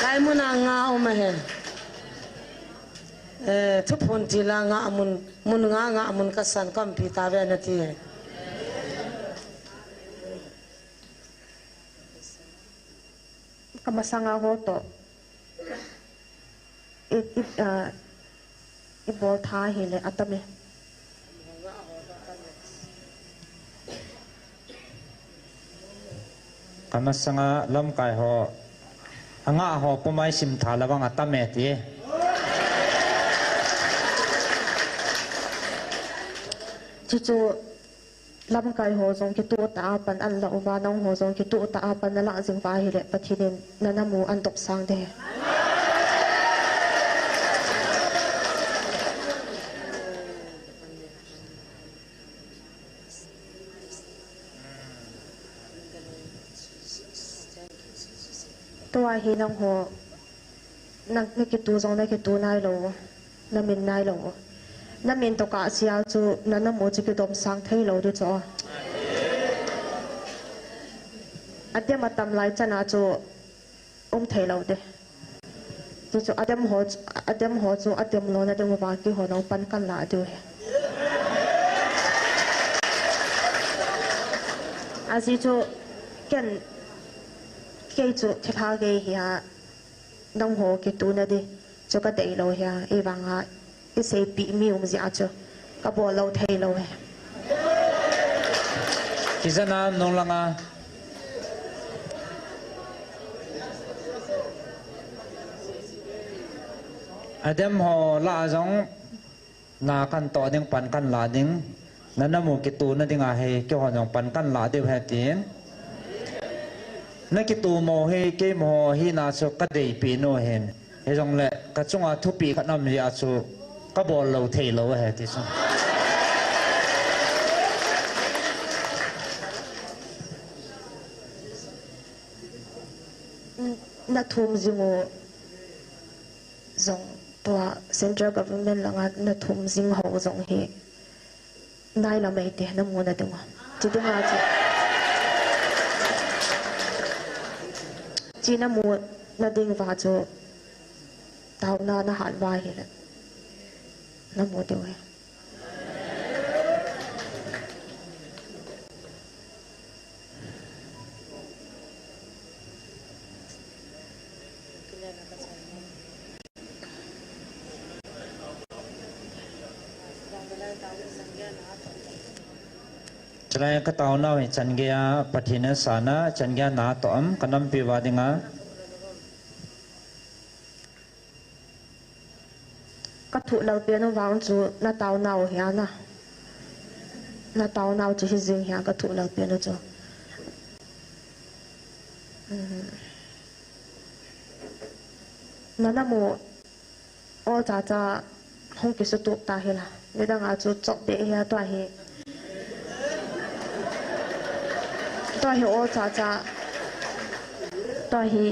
Lai muna nga um ahi. Eh, thuphon tila ngah mun, mun nga ngah mun kasan kampi tave nati. Kamasanga ho toh i, i, ah, ibol tha hile atame. Kamasanga lamkai ho, angah ho pumai sim tha lavang atame ti. Chuchu lamkai ho jong kituh tah a pan anla uva, nangho jong kituh tah a pan nalah jing uva ahile Pathen in nanamu ahin dopsang ding ahi. Tua hi nangho, na, nakitu jong nakitu nailou, namin nailou. Namin toh kasei a chu nanamu chu kidopsang theilou ding chu. Adem atam lai chana chu um theilou ding. Chuchu adem ho chu, adem ho chu adem louna ding uva keiho jong pan kalah diu ahi. Ajeh chu ken, kei chu thilha gei hia, nangho kituna ding chu kadeilou hia, ahivanga iseipeh mi um jeh a chu kabol lou theilou ahi. Kijana nung langa adem ho lah a jong na kantoh ding, pan kanlah ding, nanamu kituna dinga hi keiho jong pan kanlah diu ahi tin. Nakitumo hi keima ho hina chu kadeipi nu ahin. Hijongle kachunga thupeh khat aum jeh a chu kabol lou theilou ahi ti chu. Nathum jing u jong, tua central government langa nathum jing ho jong hi nailam eite namuna ding u. Chidinga chu, chi namuna ding uva chu taona nahat uva ahile namu diu ahi. Chulai kataonau hi chan geiya Pathen in asana, chan geiya natoh am, kanampi uva dinga. Kathuh lalpen u vang chu nataonau hia na. Nataonau chu hijing hia kathuh lalpen u chu. Nanamu olchacha hung kisutup tahila. Nidanga chu chop beh hia tua hi. Tua hi olchacha. Tua hi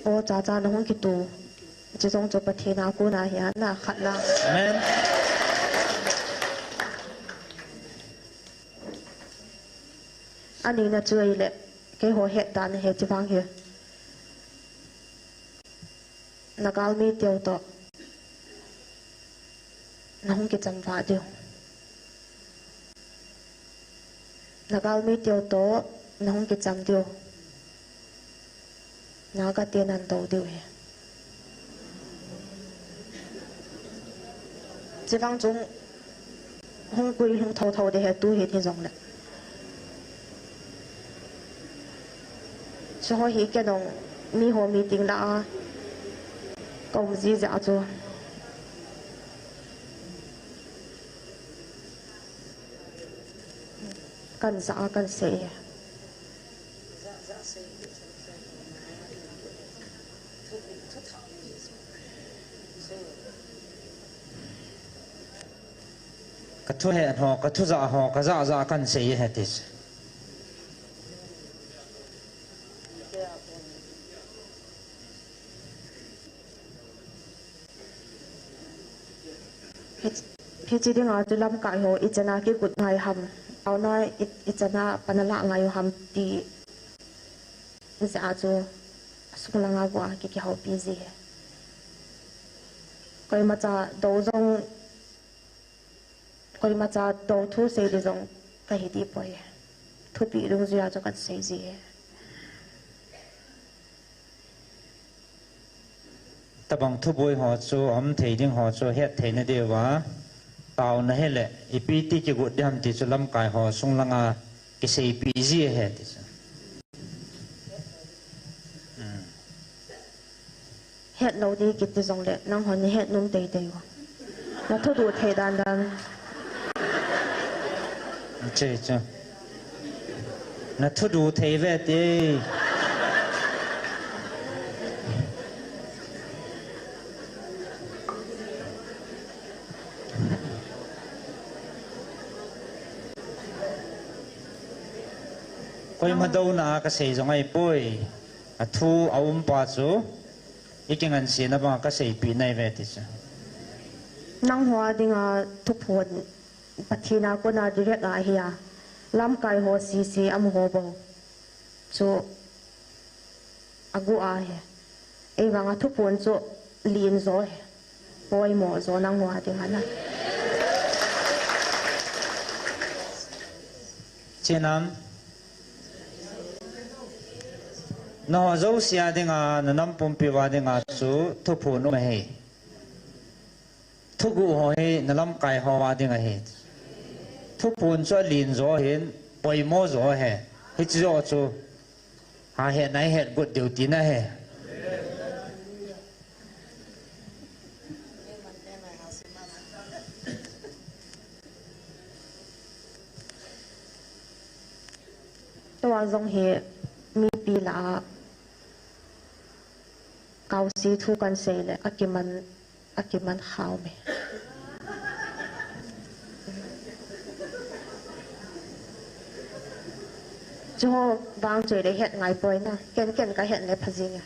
olchacha nahung kitu. Chujong chu Pathen a kona hia nakhat la. Amen. Anina chu ahile, keiho hetdan ahi chuvang hi. Nagalmi teu toh nahung kicham vah diu. Nagalmi teu toh nahung kicham diu. Naga te nahin dou diu ahi. Chuvang chun hung puilhung thotho ding ahi tu hi hijongle. Chuho hi keiho miho meeting lah a kaum jiji a chu. Kanjah a kansei e. Kathuhet ho, kathujah ho, kajah jah a kansei e hiti chu. Hi, hiche dinga chu lamkai ho ichan a kigut ngai ham, taona i, ichan a pan alah ngai u ham ti jeh a chu asung langa vo a ki, kihoupi ji e. Koimacha dou jong, koimacha dou thu sei di jong kahi di poi. Thupi dungjuia chu kasei ji e. Tabang thuboi ho chu, um thei ding ho chu, het theina diuva taona hile, ipi ti kigot diham ti chu lamkai ho sung langa kiseipeh ji ahi ti chu. Hmm. Het lou di kiti jongle, nanghon nahet nom teitei u. Nathuduh thei dandan. Che chu. Nathuduh thei ve ti. Koima douna a kasei jong ahipoi. Athu aumpa chu ikingansena banga kaseipeh nai ve ti chu. Nangho a dinga thuphon Pathen a kona direct a ahi a, lamkai ho sese amaho bou chu agu ahi. Eivanga thuphon chu len jo ahi. Poimo jo nangho a dinga na. Chenam. Nangho jouse a dinga, nanam pumpi uva dinga chu thuphon um ahi. Thuguh ho hi nalamkai ho a ding ahi. Thuphon chu alen jo ahin, poimo jo ahi. Hiche jo chu, ha hetna ihet got diu tina ahi. Tua jong hi mipi lah a kaose thu kahin sei le akiman, akiman khao me. Chuho vang choi le het ngai poi na, ken ken kahet le pha jing e.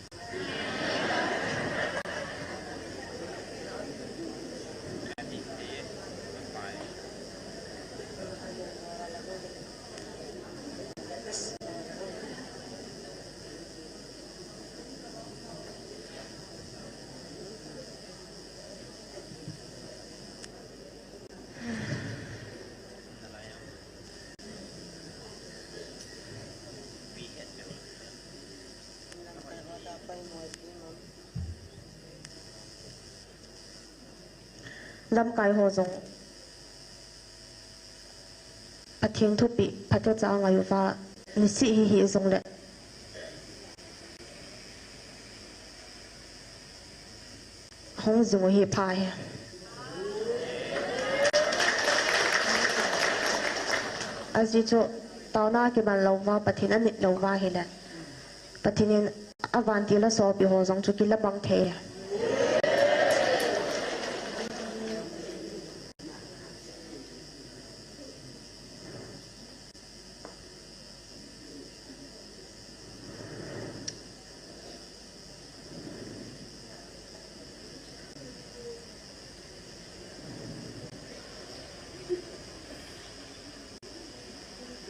Lamkai ho jong Pathen thupeh phatecha angai uva, nisih hi hih jongle hung jing u hi pha hi. Ajeh chu taona kiman lou uva, Pathen anit lou uva ahile, Pathen in avantil a sopi ho jong chu kilabang thei.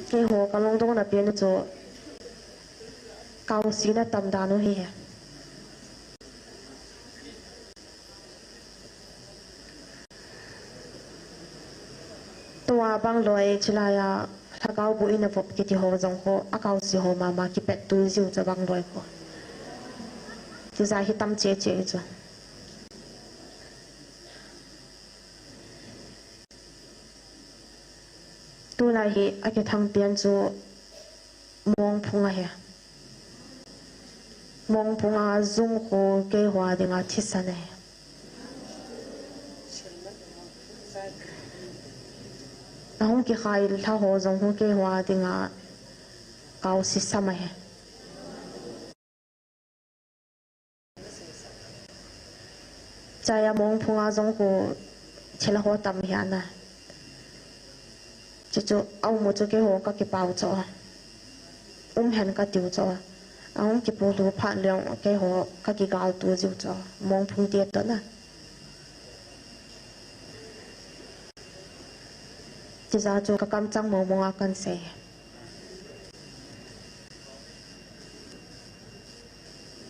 Keiho kalungdong na pen chu kaose na tam dan u hi. Tua bang loi chilai a lhagao bu ina vop kiti ho jong ho, akaose ho mama kipet tu jiu chu bang loi ho. Tija hi tam che che chu. Tulai hi akithang pian chu Mongphung ahi. Mongphung a jung khu keiho a dinga thisan ahi. Ahung kikhai lha ho jong khu keiho a dinga kaose sam ahi. Chai a Mongphung a jong khu thilha ho tam hi ana. Chuchu aum u chu keiho kakipau cho a. Um hen katiu cho a. Ahung kipuilu phat leng keiho kakigal tu jiu cho a. Mongphung te toh na. Tija chu kakamchang mong mong a kahin sei.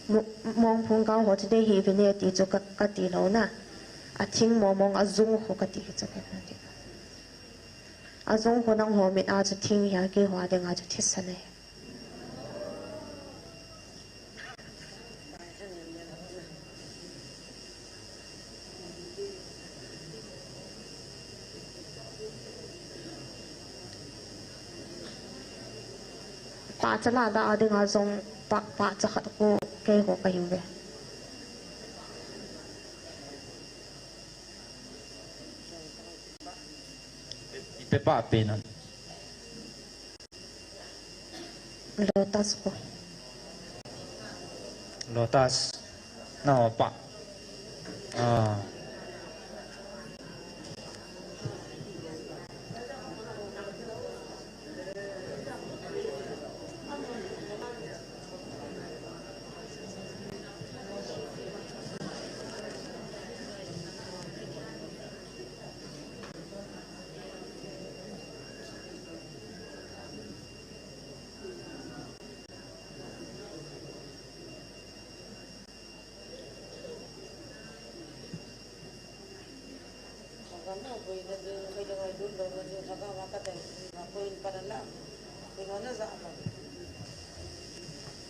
Mo-, Mongphung gal ho chu dei hi vine ti chu ka, kati lou na. Athing momong ajung ho kati hi chu kati. Ajung ho nangho mit a chu thing hi a, keiho a dinga chu thisan ahi. Pahcha lada a dinga jong pah, pahcha khat khu keiho kahiuve. Ipi pah pen ham? Lotus ko. Lotus. Nangho pah. Ah.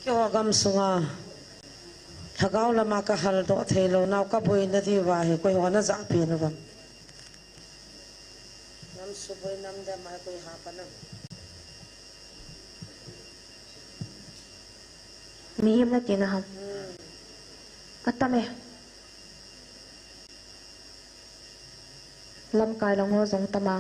Keiho gam sunga lhagao lama kahal doh thei lou nau kaboina diuva hi koiho najah pen uvem? Nam suboi nam dam a koi ha pa nam. Mihem natina ham? Hmm. Atam e. Lamkai lang ho jong tam a.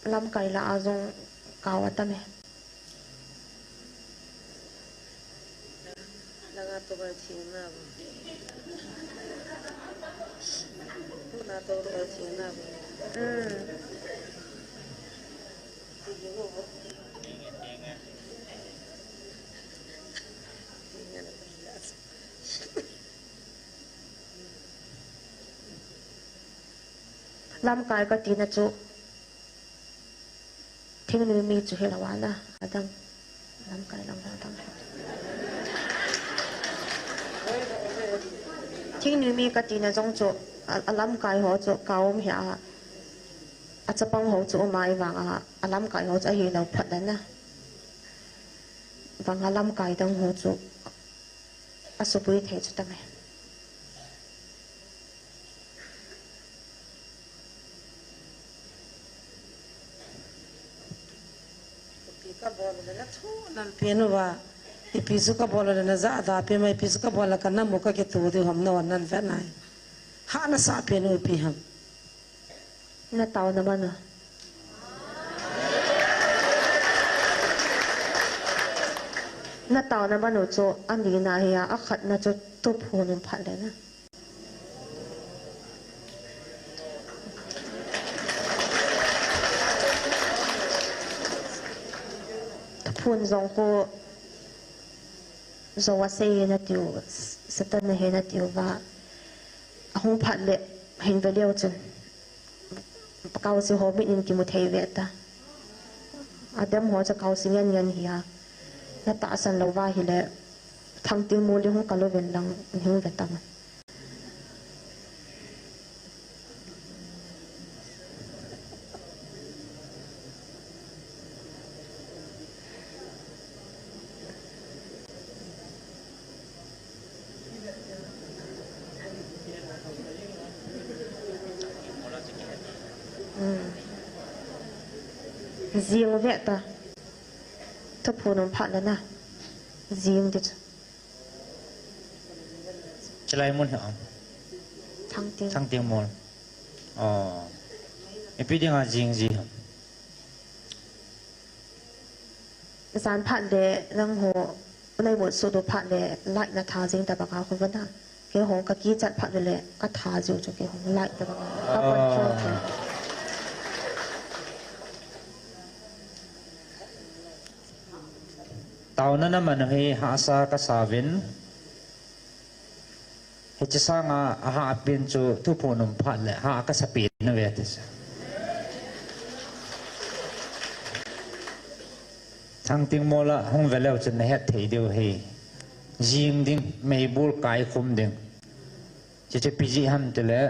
Lamkai lah a jong kau atam e. Langa to bai thina bo. Langa to bai thina bo. Hmm. Lamkai katina chu. Thingnoi mi chu hilou ana, adang. Lamkai lang ho adang. Thingnoi mi katina jong chu, a, alamkai ho chu, kaum hi a, achapang ho chu, umai vang a, alamkai ho chu, ahilou phat lana. Vang alamkai dang ho chu, asuboi thei chu tam e. Ipi kabol le nathu nalpen uva. Ipi chu kabol le najah da pen ma, ipi chu kabol le kanam u kakitoh diu ham, nahon navet nai. Hah nasah pen u ipi ham? Nataona man u. Nataona man u chu ani na hi a, akhatna chu thuphon um phat le na. Thuphon jong khu jou asei natiu, Satan ahi natiu va. Ahung phat le hin ve leu chun. Kaosi ho mit in kimu thei ve ta. Adam ho chu kaosi ngen ngen hi a. Natahsan lou va hile. Thangting mol hung kal uvin lang hung ve ta. Hmm. Jing ve ta. Thuphon um phat le na. Jing ti chu. Chilai mun hi a. Thangting. Thangting mol. Oh. Ipi dinga jing ji ham? Jan phat le nangho, nai mol sudu phat le light natha jing ta banga khu vana. Keiho kakichat phat le katha jiu chu keiho light ta banga. Ka control ta. Taona naman u hi hahsa kasa uvin. Hiche sanga ahahpen chu thuphon um phat le hah kasa pen uve ti chu. Thangting mola hung veleu chun nahet thei diu hi. Jing ding, meibul kai khum ding. Chiche piji ham tile,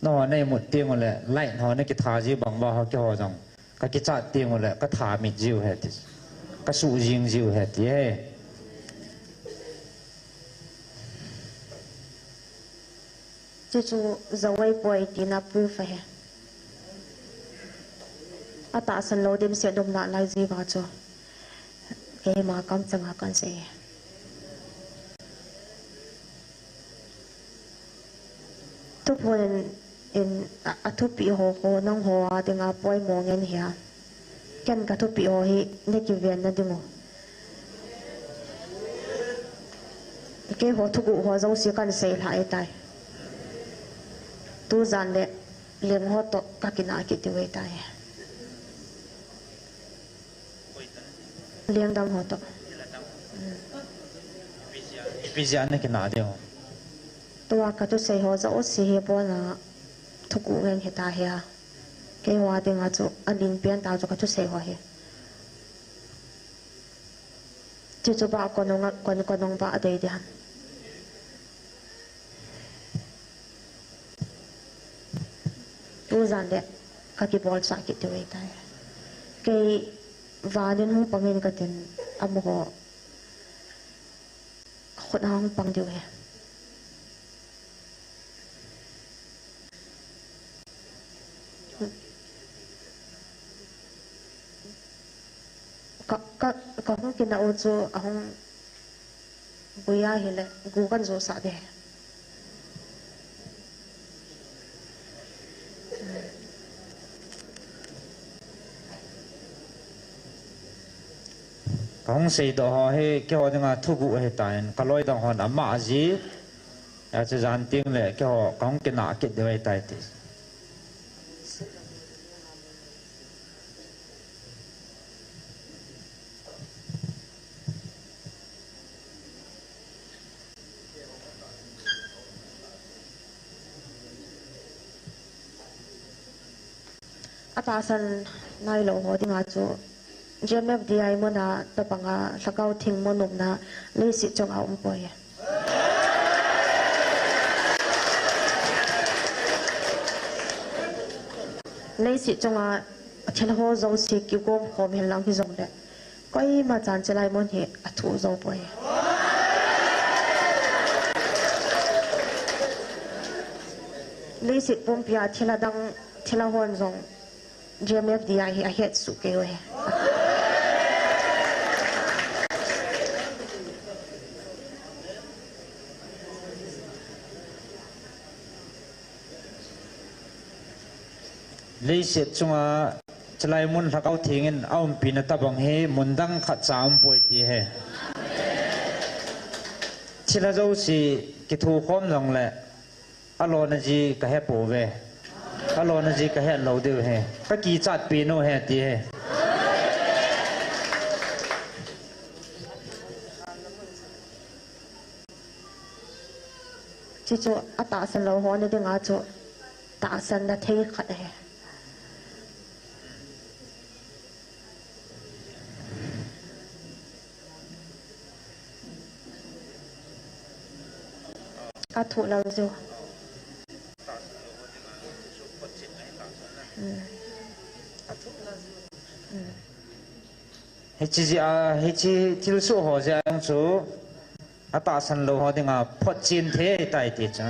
no nei mut ting le, light ho ne kitha ji bang ba ho kiho jong. Ka kichat ting le, ka tha mit jiu he ti. Ka su jing jiu he ti he. Chuchu zawai poi tina proof ahi. Atahsan lou dimset um nalai jiuva chu. Keima kamchanga kansei. Thuphon in, in a, athupi ho, ho nangho a dinga poimo ngen hia. Ken kathupeh ho hi nakiven nading u. Keiho thuguh ho jouse kahin seilha ahitai. Tujan le leng ho toh kakinah kit diu ahitai. Lengdang ho toh. Ipi jeh a nakinah diu? Tua kathusei ho jouse hi abona thuguh ngen hita hia. Keiho a dinga chu alinpen tah chu kathusei ho hi. Chuchu ba konung a, kon, konung ba adei ding ham. Tujan le kakibolchah kit diu ahitai. Kei vanin hung pangin katin amaho khut a hung pang diu ahi. Ka, ka, kahung kinah u chu ahung bui ahile gu kahin josah ding. Kahung seidoh ho hi keiho dinga thuguh ahitan, kaloi dang hon ama aji. Achu jan teng le keiho kahung kinah kit diu ahitai ti. Atahsan nailou ho dinga chu G M F D I muna tabanga Lhagao Theng mun umna leiset chunga umpoi. Leiset chunga thil ho jouse kigom khom henlang hijongle koima chan chelai mun hi athuh jou poi. Leiset pumpia thil adang thil ahon jong G M F D I hi ahet suh kei uve. Leiset chunga chelai mun Lhagao Theng in aumpina tabang hi mun dang khatcha umpoi ti ahi. Thil ajouse kithukhom jongle alona ji kahepouve. Alona ji kahet lou diu ahi. Kakichat pen u ahi ti ahi. Chuchu atahsan lou ho na dinga chu tahsanna thei khat ahi. Athuh lou chu. Hmm. Hmm. Hiche jeh a, hiche thilsoh ho jeh a jong chu, atahsan lou ho dinga photchen thei ahitai ti chu.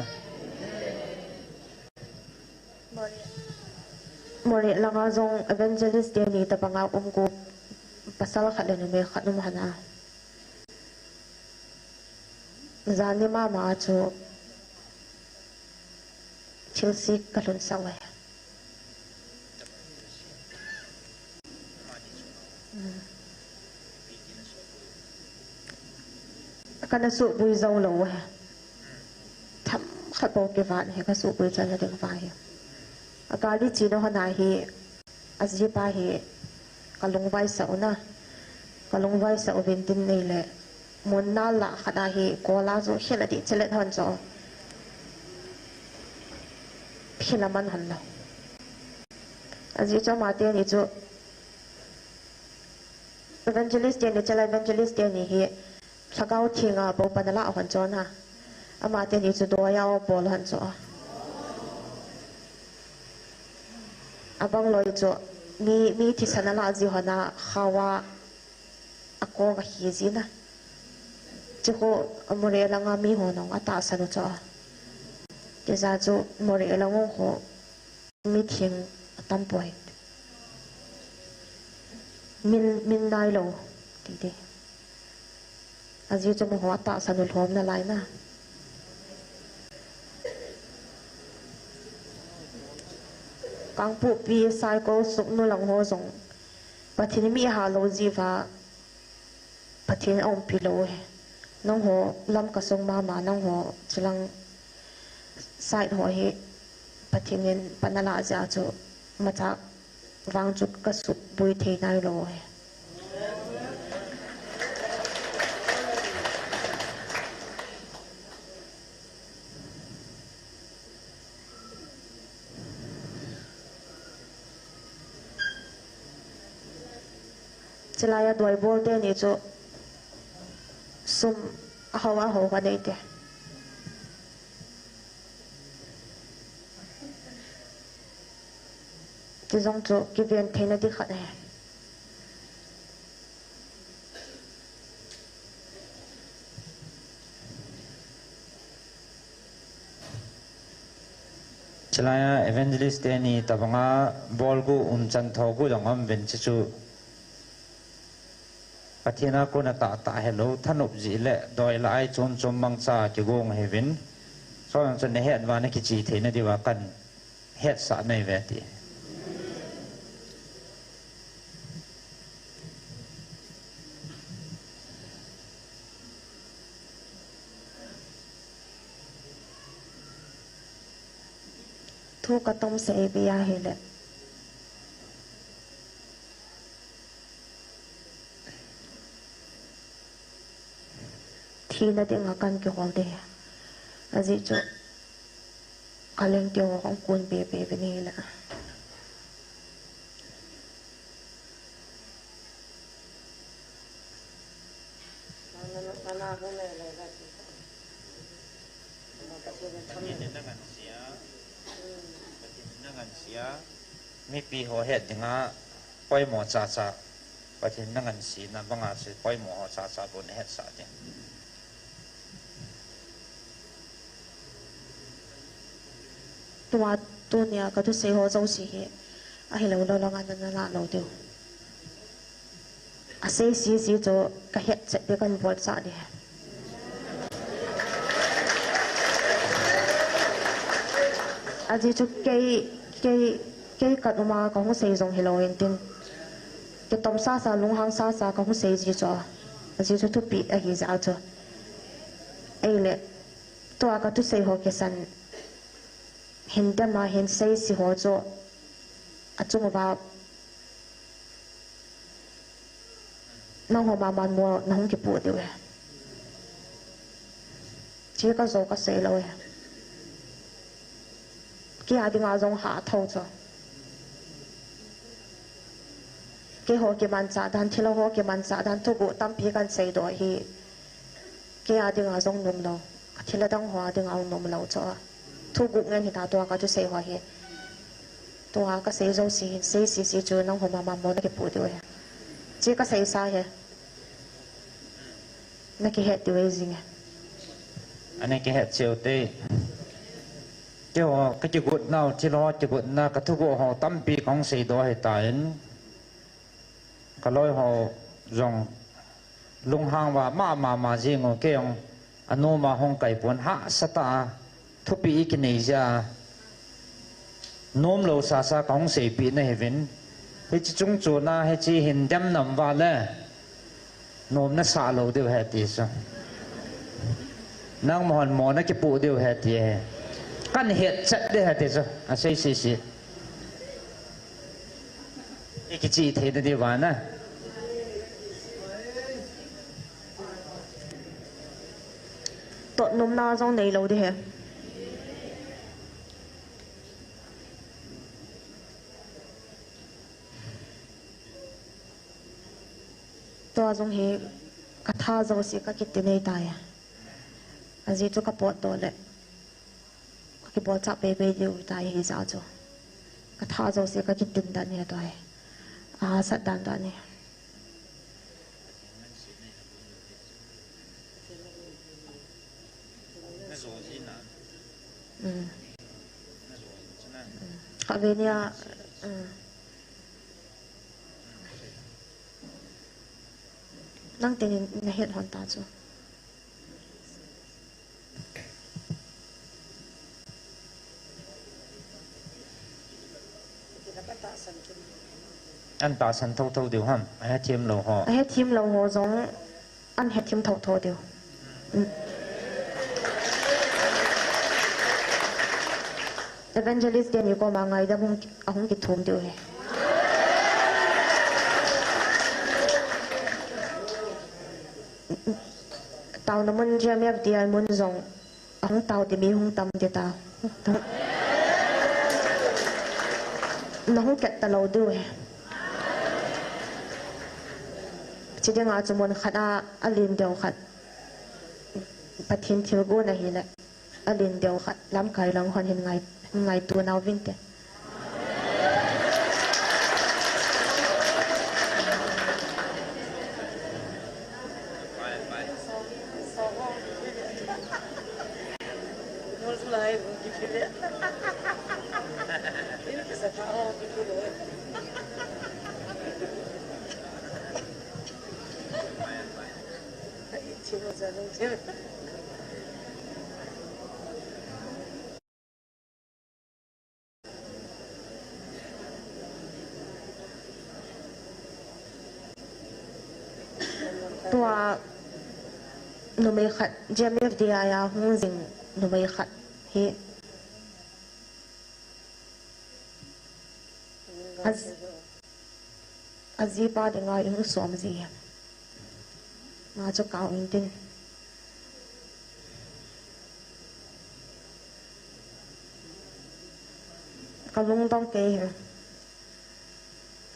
Moreh, Moreh langa jong evangelist teni tabanga um gu pasal khat le numei khat um hana. Jani mama a chu thilse kalhunsah uve. Hmm. Kana suhbui jou lou uve. Themkhat bou kivah ahi, kasuhbui chan nading uva hi. Akali china hon ahi. Ajipa hi kalungvaisah u na, kalungvaisah uvin tin neile, mun nal lah khat ahi, kola chu hil adih chelet hon chu, hil aman hon lou. Ajeh chu ama teni chu, Evangelist teni, chala evangelist teni hi Lhagao Thenga bou pan ala hon chon ha. Ama teni chu doiya o bol hon chu. Abang loi chu mi, mi thisan ala ji hon a khawa a ko ka hi ji na. Chu ko Moreh langa mi ho nong atahsan u chu. Tija chu Moreh lang ho mithing atam poi. Min, min nai lo, ti ti. Aji chu mo ho atahsan u lhom nalai na. Kangpokpi Saikul Sugnu lang ho jong Pathen mi ha lo ji va. Pathen a umpi lo e. Nangho lam ka sung mama, nangho chulang side ho hi Pathen in pan ala jia chu machak vang chu ka suboi thei nai lo e. Chilai a doi bol teni chu sum aho aho ka nei te. Ti jong chu kiven theina di khat e. Chilai a evangelist teni tabanga bol gu umchan tho gu jong um ven chi chu. Pathen a kona tahtah helou thanop ji le doi la ai chom chom mangcha kigong hivin. Chon chon ne het va na kichi theina diva kan hetsah nei ve ti. Thu ka tom sei bia hile. Thina dinga kan kihol de. Aji chu. Ka leng tio hong kun be be be ni la. Pathen in na ngansia. Pathen in na ngansia. Mipi ho het dinga poimo cha cha. Pathen in na ngansina banga chu poimo ho cha cha bou na hetsah ding. Tua tunia ka thusei ho jouse hi ahilou lou langa nana lah lou diu. Asei sisi chu ka het chet ding kan bol cha ding. Aji chu kei, kei, kei kat uma ka hung sei jong hilou in tin. Kitom sasa, lunghang sasa ka hung sei ji chu. Aji chu thupi ahi ja chu. Eile, tua ka thusei ho kisan. Hin dem a hin sei si ho chu. Achung uva. Nangho mama mo na hung kipu diu e. Chi ka jo ka sei lou e. Kei a dinga jong ha tho cho. Keiho kimanchah dan, thilha ho kimanchah dan, thuguh tampi kan seidoh hi. Kei a dinga jong nom lou. Ka thilha dang ho a dinga jong nom lou cho. Thuguh ngen hita tua ka thusei ho hi. Tua ka sei jouse hin sei sisi chu nangho mama mo na kipu diu ahi. Chi ka seisa hi. Na kihet diu ahi jing e. Ana kihet cheu te. Keiho ka kigot nau, thilha ho kigotna, ka thuguh ho tampi kong seidoh ahitan. Ka loi ho jong lunghang va mama ma jing u, kei jong anom a hung kai pon, hahsa tah a thupi i kinei jeh a nom lou sasa ka hung seipeh na hiuvin. Hiche chung chon a hiche hin dem nam va le nom na sah lou diu ahi ti chu. Nangma hon mo na kipu diu ahi ti ahi. Kan het chet diu ahi ti chu. Asei sisi. I kichih thei na diu va na. Totnopna jong nei lou ding ahi. Jong hi katha jouse kakitin ahitai. Ajeh chu kapot doh le kakibolchah pei pei diu tai hijeh chun. Katha jouse kakitin dan ahitai. Ahahsat dan dan ahi. Mm. Mm. Kavenia, mm. Nang teni nahet hon ta chu. An tahsan thotho diu ham, ahethem lou ho. Ahethem lou ho jong an hethem thotho diu. Mm. Evangelist teni koma ngaidam hung, ahung kithum diu ahi. Taona mun G M F D I mun jong ahung tao ti mi hung tam ti ta. Nahung ket talou diu ahi. Chiding a chu mun khat a, alen deu khat. Pathen thilgon ahile. Alen deu khat lamkai lang hon hin ngai, hin ngaito nau vinte. Tua numei khat, G M F D I a hung jing numei khat hi. As- Ajipa dinga ihung som ji. Ama chu kau intin. Kalungdong kei hi.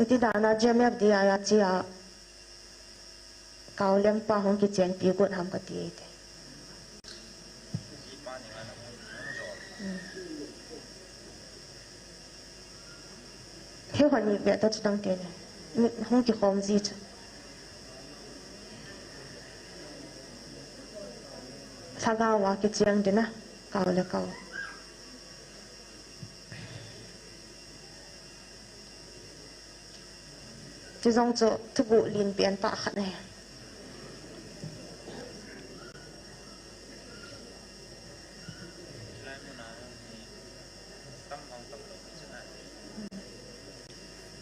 Iti dana G M F D I a chia. Kau lengpa hung kichenpi got ham kati te. He hon ni ve ta chu tang te ni. Hung kikhom ji chu. Lhagao a kicheng ding a. Kau le kau. Chujong chu thuguh len pen tah khat ahi.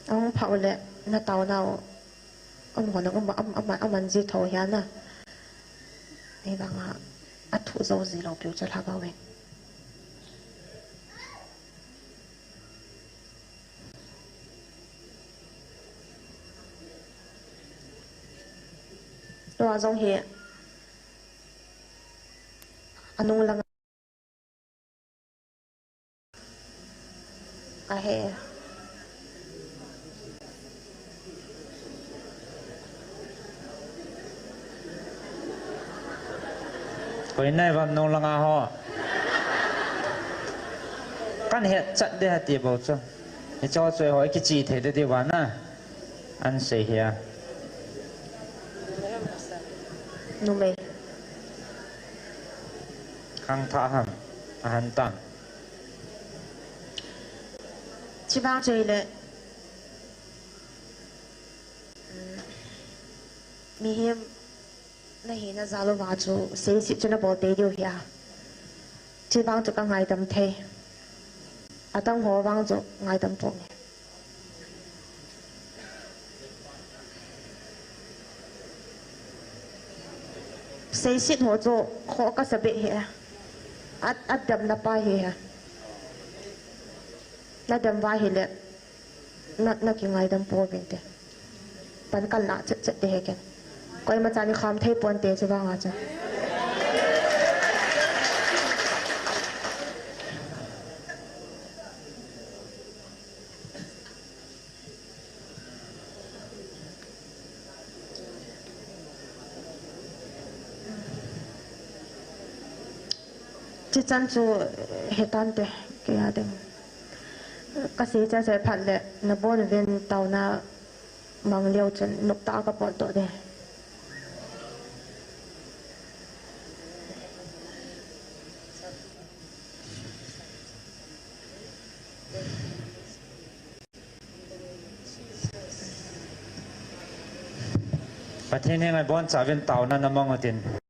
Ahung phah u le na taonau. Amaho nang ama, ama, ama, aman ji tho hia na. Hivanga athu jo ji lou piu chu lhagao in. Tua jong hi anung langa ahi. Koi nai vang nung langa ho. Kan het chat de ha ti bou chu. Hicho chu eiho kichi thei de ti va na. An sei hia. Numei. Khangthah ham. Ahan tam. Chivang chu ahile. Mihem. Nahi najal uva chu seiset chu nabol tei diu hia. Chuvang chu kangaidam thei. Adang ho vang chu ngaidam ponge. Seiset ho chu kho kasa beh hi. At, adamna pa hi. Nadam uva ahile. Na, nakingaidam pouvin te. Pan kalna chet chet te hi ken. Koima chan ikham thei ponte chuvanga chu. Chichan chu hetante, kei a ding. Kasei chehcheh phat le, nabon uvin taona mang leu chun, noptah a kapot doh ding. Pathen henga ibonchauvin taona namang utin.